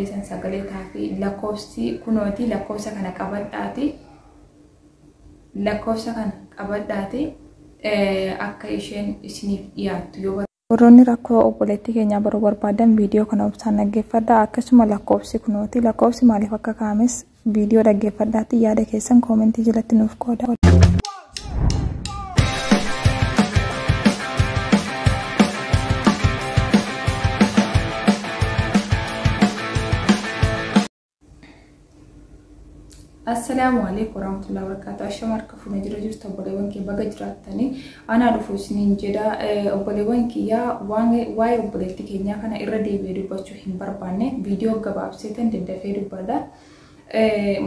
dandeessan sagalee taafii lakkoofsi kunooti lakkoofsa kana qabadhaati. Lakkoofsa kana qabadhaati akka isheen isiniif dhiyaattu yoo Warroonni rakkoo obboleettii keenyaa baruu barbaadan viidiyoo kana obsaan dhaggeeffadhaa. Akkasuma lakkoofsi kunooti. Lakkoofsi maaliif akka kaa'ames viidiyoo dhaggeeffadhaatti yaada keessan koomentii jalatti nuuf qooda. Assalaamu alaikum warahmatullahi wabarakatuh. Ashama harka fuune jira jirtu obboleewwan kiyya baga jiraattanii anaa dhufu isiniin jedha. Obboleewwan kiyya waa'ee obboleettii keenyaa kana irra deebi'ee dubbachuu hin barbaanne viidiyoo gabaabseetan daddafee dubbadha.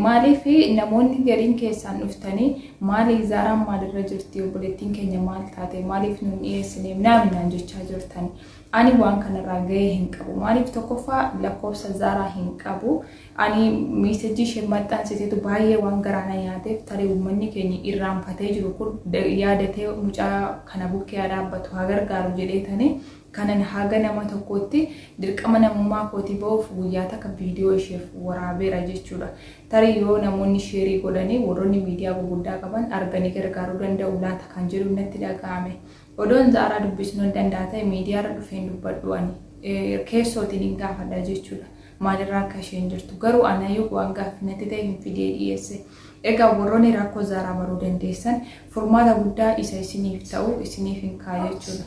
Maaliif namoonni gariin keessaan dhuftanii maali Zaaraan maalirra jirti obboleettiin keenya maal taate maaliif nuun dhiyeessine naaminaan jechaa jirtan. Ani waan kanarraa gahee hin qabu. Maaliif tokkoffaa lakkoofsa Zaaraa hin qabu. Ani miisejii isheen maxxansiteetu baay'ee waan garaa na nyaateef tarii uummanni keenya irraanfatee jiru kun yaadatee mucaa kana bukkee haa dhaabbatu haa gargaaru jedheetanii kanan haga nama tokkotti dirqama namummaa kootii ba'uuf guyyaa takka viidiyoo isheef waraabeera jechuudha. Tarii yoo namoonni sheerii godhanii warroonni miidiyaa gurguddaa qaban arganii gargaaruu danda'u laata kan jedhu natti dhaga'ame. Odoon Zaaraa dubbisuu hin danda'a ta'e miidiyaarra dhufeen dubbadhu ani keessootiin hin gaafadha jechuudha. Maalirraa akka isheen jirtu garuu anayyuu waan gaaffii natti ta'e hin fidee dhiyeesse. Egaa warroonni rakkoo Zaaraa baruu dandeessan furmaata guddaa isa isiniif ta'u isiniif hin kaa'a jechuudha.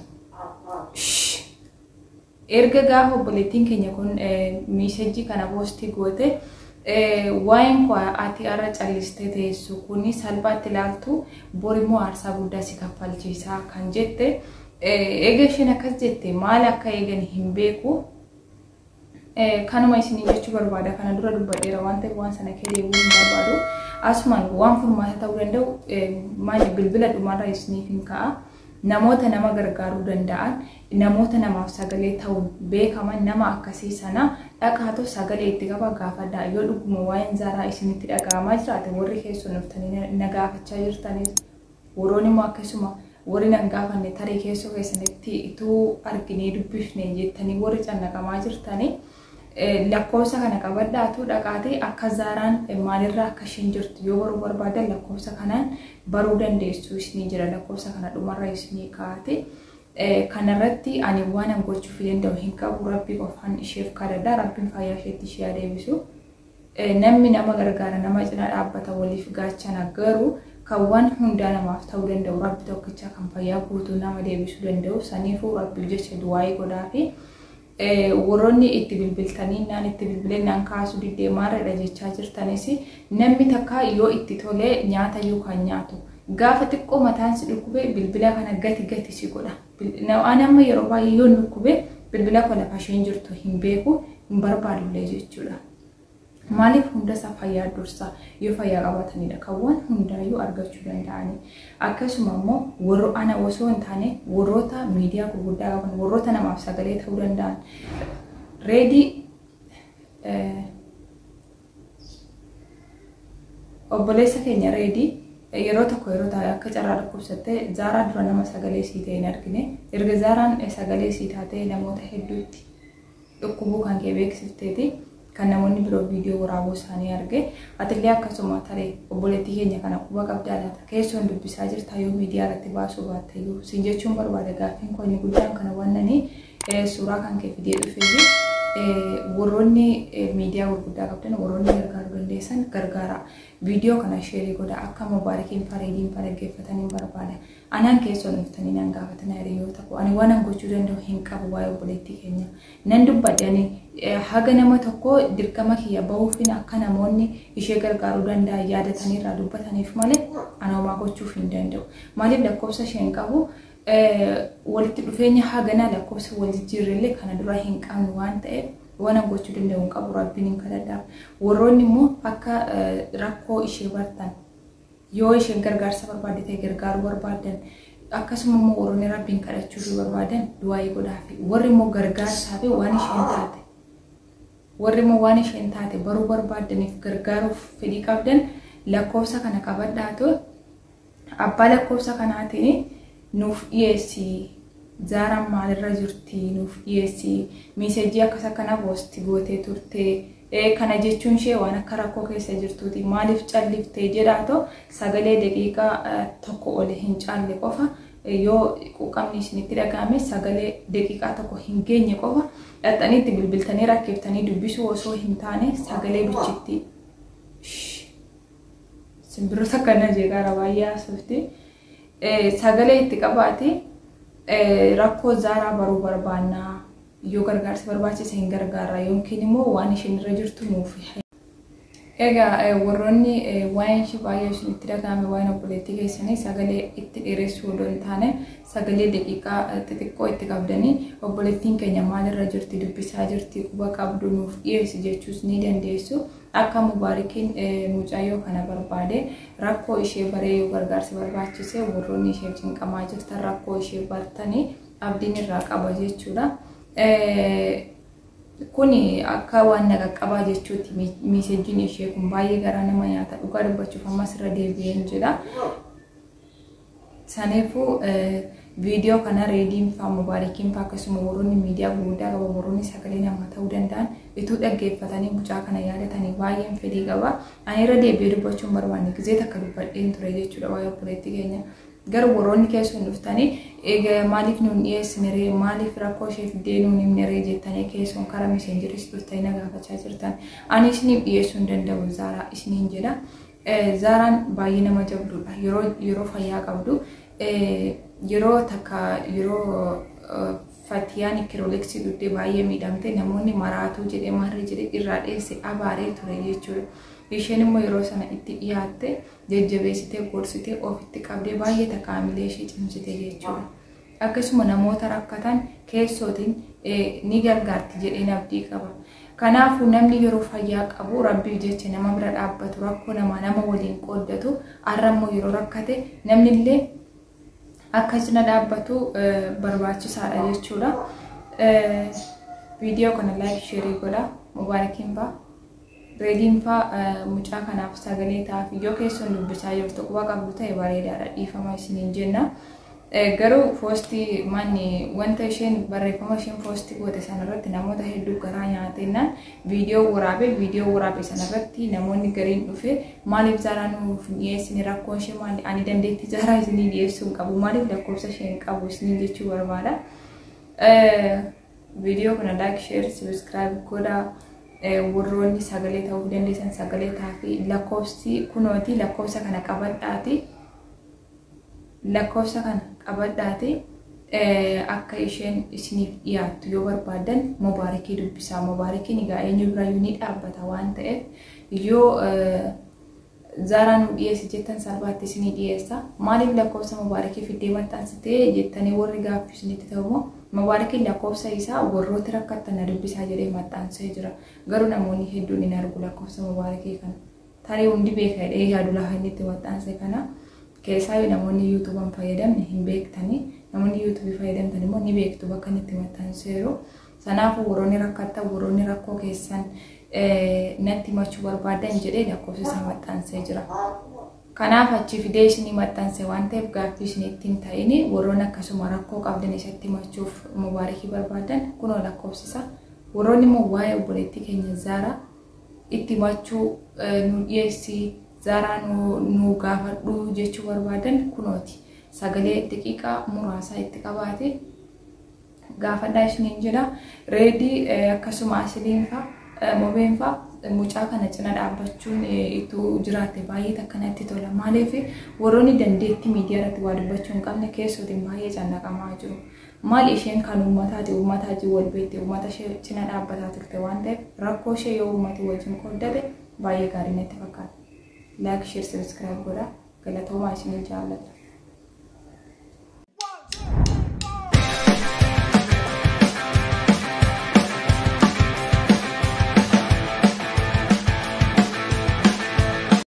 Erga gaafa obboleettiin keenya kun miisejii kana poostii goote waa'een koo ati har'a callistee teessu kuni salphaatti ilaaltu borimmoo aarsaa guddaa si kaffalchiisaa kan jette. Eega isheen akkas jette maal akka eegan hin beeku. Kanuma isinii jechuu barbaada. Kana dura dubbadheera waan ta'eef waan sana kee deebi'uu hin barbaadu. Asumaan waan furmaata ta'uu danda'u maali bilbila dhumarra isiniif hin ka'a. Namoota nama gargaaruu danda'an, namoota namaaf sagalee ta'uun beekaman nama akkasii sana dhaqaatu sagalee itti qaba gaafadhaa. Yoo dhuguma waa'een Zaaraa isinitti dhaga'amaa jiraate warri keessoon dhuftanii na gaafachaa jirtanis warroonni immoo akkasuma warri nan gaafanne tarii keessoo keessanitti ituu arginee dubbifne jettanii warri cannaqamaa jirtanii lakkoofsa kana qabadhaatu dhaqaatee akka Zaaraan maalirraa akka isheen jirtu yoo baruu barbaadan lakkoofsa kanaan baruu dandeessu isinii jira lakkoofsa kana dhumarra isinii kaa'ate. Kanarratti ani waan an gochuuf danda'u hin qabu rabbi qofaan isheef kadhadha rabbiin fayyaa isheetti ishee adeebisu. Namni nama gargaara nama cina dhaabbata waliif gaachana garuu kan waan hundaa namaaf ta'uu danda'u rabbi tokkicha kan fayyaa guutuu nama deebisuu danda'u saniifuu rabbiif jecha du'aayii godhaafi. Warroonni itti bilbiltanii naan itti bilbilee naan kaasuu diddee maarreedha jechaa jirtanis namni takka yoo itti tolee nyaata yookaan nyaatu gaafa xiqqoo mataan si dhukkube bilbila kana gati gati si godha. Ani amma yeroo baay'ee yoo dhukkube bilbila koo lafa isheen jirtu hin beeku hin barbaadullee jechuudha. Maaliif hunda isaa fayyaa dursa yoo fayyaa qabaatanidha kan waan hundaayyuu argachuu danda'ani. Akkasuma immoo warra ana osoo hin taane warroota miidiyaa gurguddaa qaban warroota namaaf sagalee ta'uu danda'an reedii obboleessa keenya reedii yeroo tokko yeroo taa'e akka carraa dhukkubsattee Zaaraa dura nama sagalee sii ta'e hin argine erga Zaaraan sagalee sii taatee namoota hedduutti dhukkubuu kan kee beeksifteeti. Kan namoonni biroo viidiyoo waraabuu isaanii arge atillee akkasuma tarii obboleettii keenya kana quba qabdaa laata keessoon dubbisaa jirta yoo miidiyaa irratti baasuu baatteyyuu siin jechuun barbaada gaaffiin koo inni guddaan kana wannanii suuraa kan kee fidee dhufee warroonni miidiyaa gurguddaa qabdan warroonni gargaaruu dandeessan gargaara viidiyoo kana sheerii godha akka Mubaarakiin fareediin dhaggeeffatanii barbaada. Anaan keessoon dhuftanii nan gaafatan hiriyoota koo ani waan an gochuu danda'u hin qabu waa'ee obboleettii keenya. Nan dubbadhe ani haga nama tokko dirqama kiyya bahuufin akka namoonni ishee gargaaruu danda'an yaadatanii irraa dubbataniif malee ana homaa gochuuf hin danda'u. Maaliif lakkoofsa isheen qabu walitti dhufeenya haganaa lakkoofsa wal jijjiirrellee kana dura hin qabnu waan ta'eef waan an gochuu danda'u hin qabu rabbiin hin kadhadhaaf. Warroonni immoo akka rakkoo ishee bartan yoo isheen gargaarsa barbaadde ta'e gargaaruu barbaadan akkasuma immoo warroonni rabbiin kadhachuu barbaadan du'aayii godhaafi warri immoo gargaarsaa fi waan isheen taate warri immoo waan isheen taate baruu barbaadaniif gargaaruuf fedhii qabdan lakkoofsa kana qabadhaatu abbaa lakkoofsa kanaatiin nuuf dhiyeessi Zaaraan maalirra jirti nuuf dhiyeessi miisejii akkas akkana poosti gootee turte Kana jechuun ishee waan akka rakkoo keessa jirtuuti. Maaliif calliftee jedhaatoo sagalee daqiiqaa 1 ol hin caalle qofa yoo quuqamni isinitti dhaga'ame sagalee daqiiqaa 1 hin geenye qofa dhaxxanii itti bilbiltanii rakkiftanii dubbisuu osoo hin taane sagalee bichitti simbirroota kana jeeqaara baay'ee haasofti. Sagalee itti qabaate rakkoo Zaaraa baruu barbaannaa yoo gargaarsi barbaachise hin gargaarra yookiin immoo waan isheen irra jirtu nuuf. Egaa warroonni waa'een ishee baay'ee isinitti dhaga'ame waa'een obboleettii keessanii sagalee itti dheeressuu odoo hin taane sagalee daqiiqaa xixiqqoo itti qabdanii obboleettiin keenya maalirra jirti dubbisaa jirti quba qabdu nuuf dhiyeessi jechuus ni dandeessu. Akka Mubaarikiin mucayyoo kana barbaade rakkoo ishee baree yoo gargaarsi barbaachise warroonni isheef cinqamaa jirtan rakkoo ishee bartanii abdiin irraa qaba jechuudha. Kuni akka waan na qaqqabaa jechuutti miisejjiin ishee kun baay'ee garaa nama nyaata dhugaa dubbachuuf ammas irra deebi'een jedha. Saniifuu viidiyoo kana Reediin faa Mubaarikiin faa akkasuma warroonni miidiyaa gurguddaa qaban warroonni sagalee namaa ta'uu danda'an ituu dhaggeeffatanii mucaa kana yaadatanii baay'een fedhii qaba. Ani irra deebi'ee dubbachuun barbaanne gizee takka dubbadheen ture jechuudha waa'ee obboleettii keenya. Garuu warroonni keessoon dhuftanii egaa maaliif nuun dhiyeessine ree maaliif rakkoo ishee fiddee nuun himne ree jettanii keessoon karaa miseenjeris dhuftanii na gaafachaa jirtan. Ani isiniif dhiyeessuu hin danda'u Zaaraa isiniin jedha. Zaaraan baay'ee nama jabduudha. Yeroo yeroo fayyaa qabdu yeroo takka yeroo Fatiyaan kiroleksii dhugdee baay'ee miidhamte namoonni maraatuu jedhee maarree jedhee irraa dheesse abaaree ture jechuudha. Isheen immoo yeroo sana itti dhiyaatte jajjabeessitee gorsitee ofitti qabdee baay'ee takka hamilee ishee cimsite jechuudha. Akkasuma namoota rakkatan keessootiin ni gargaarti jedheen abdii qaba. Kanaafuu namni yeroo fayyaa qabu Rabbiif jecha nama bira dhaabbatu rakkoo namaa nama waliin qooddatu har'a immoo yeroo rakkate namni illee akka cina dhaabbatu barbaachisaadha jechuudha. Viidiyoo kana laayik sheerii godha. Mubaarakiin faa. Reediin faa mucaa kanaaf sagalee ta'aaf yoo keessoon dubbisaa jirtu quba qabdu ta'e bareedaadha dhiifama isiniin jenna. Garuu poostii manni wanta isheen barreeffama isheen poostii goote sanarratti namoota hedduu garaa nyaatennaan viidiyoo waraabee viidiyoo waraabe sanarratti namoonni gariin dhufe maaliif Zaaraa nuuf hin dhiyeessine rakkoon ishee maali ani dandeettii Zaaraa isinii dhiyeessuu hin qabu maaliif lakkoofsa ishee hin qabu isiniin jechuu barbaada. Viidiyoo kana like, share, subscribe godhaa. Warroonni sagalee ta'uu dandeessan sagalee ta'aa lakkoofsi kunooti lakkoofsa kana qabadhaati. Lakkoofsa kana qabadhaati akka isheen isiniif dhiyaattu yoo barbaaddan Mubaarikii dubbisaa. Mubaarikiin egaa eenyu birayyuu ni dhaabbata waan ta'eef yoo Zaaraa nu dhiyeessi jettan salphaatti isinii dhiyeessa. Maaliif lakkoofsa Mubaarikii fiddee maxxansitee jettanii warri gaaffii isinitti ta'u immoo Mubaarikiin lakkoofsa isaa warrooti rakkattan na dubbisaa jedhee maxxansee jira. Garuu namoonni hedduun hin argu lakkoofsa Mubaarikii kana. Tarii hundi beeka jedhee yaadu lafa inni itti maxxanse kana. Keessaayyuu namoonni yuutuuban fayyadamne hin beektani. Namoonni yuutuubii fayyadamtan immoo ni beektu bakka inni itti maxxanseeru. Sanaafuu warroonni rakkattan warroonni rakkoo keessan natti himachuu barbaadan jedhee lakkoofsa isaa maxxansee jira. Kanaaf achi fidee isinii maxxanse waan ta'eef gaaffii isinitti hin ta'ini warroonni akkasuma rakkoo qabdan isatti himachuuf Mubaarikii barbaadan kunoo lakkoofsa isaa. Warroonni immoo waa'ee obboleettii keenya Zaaraa itti himachuu nu dhiyeessi Zaaraa nu gaafadhu jechuu barbaadan kunooti. Sagalee daqiiqaa muraasaa itti qabaate gaafadhaa isiniin jedha. Reedii akkasuma Asiliin fa'a Mobeen fa'a mucaa kana cina dhaabbachuun ituu jiraate baay'ee takka natti tola. Maaliif warroonni dandeettii miidiyaa irratti waa dubbachuu hin qabne keessootiin baay'ee cannaqamaa jiru. Maal isheen kan uummataati uummata wajjin wal beekte uummata ishee cina dhaabbataa turte waan ta'eef rakkoo ishee yoo uummati wajjin qooddate baay'ee gaarii natti fakkaata. Like, share, subscribe godhaa. Galatoomaa isiniin jaalladha.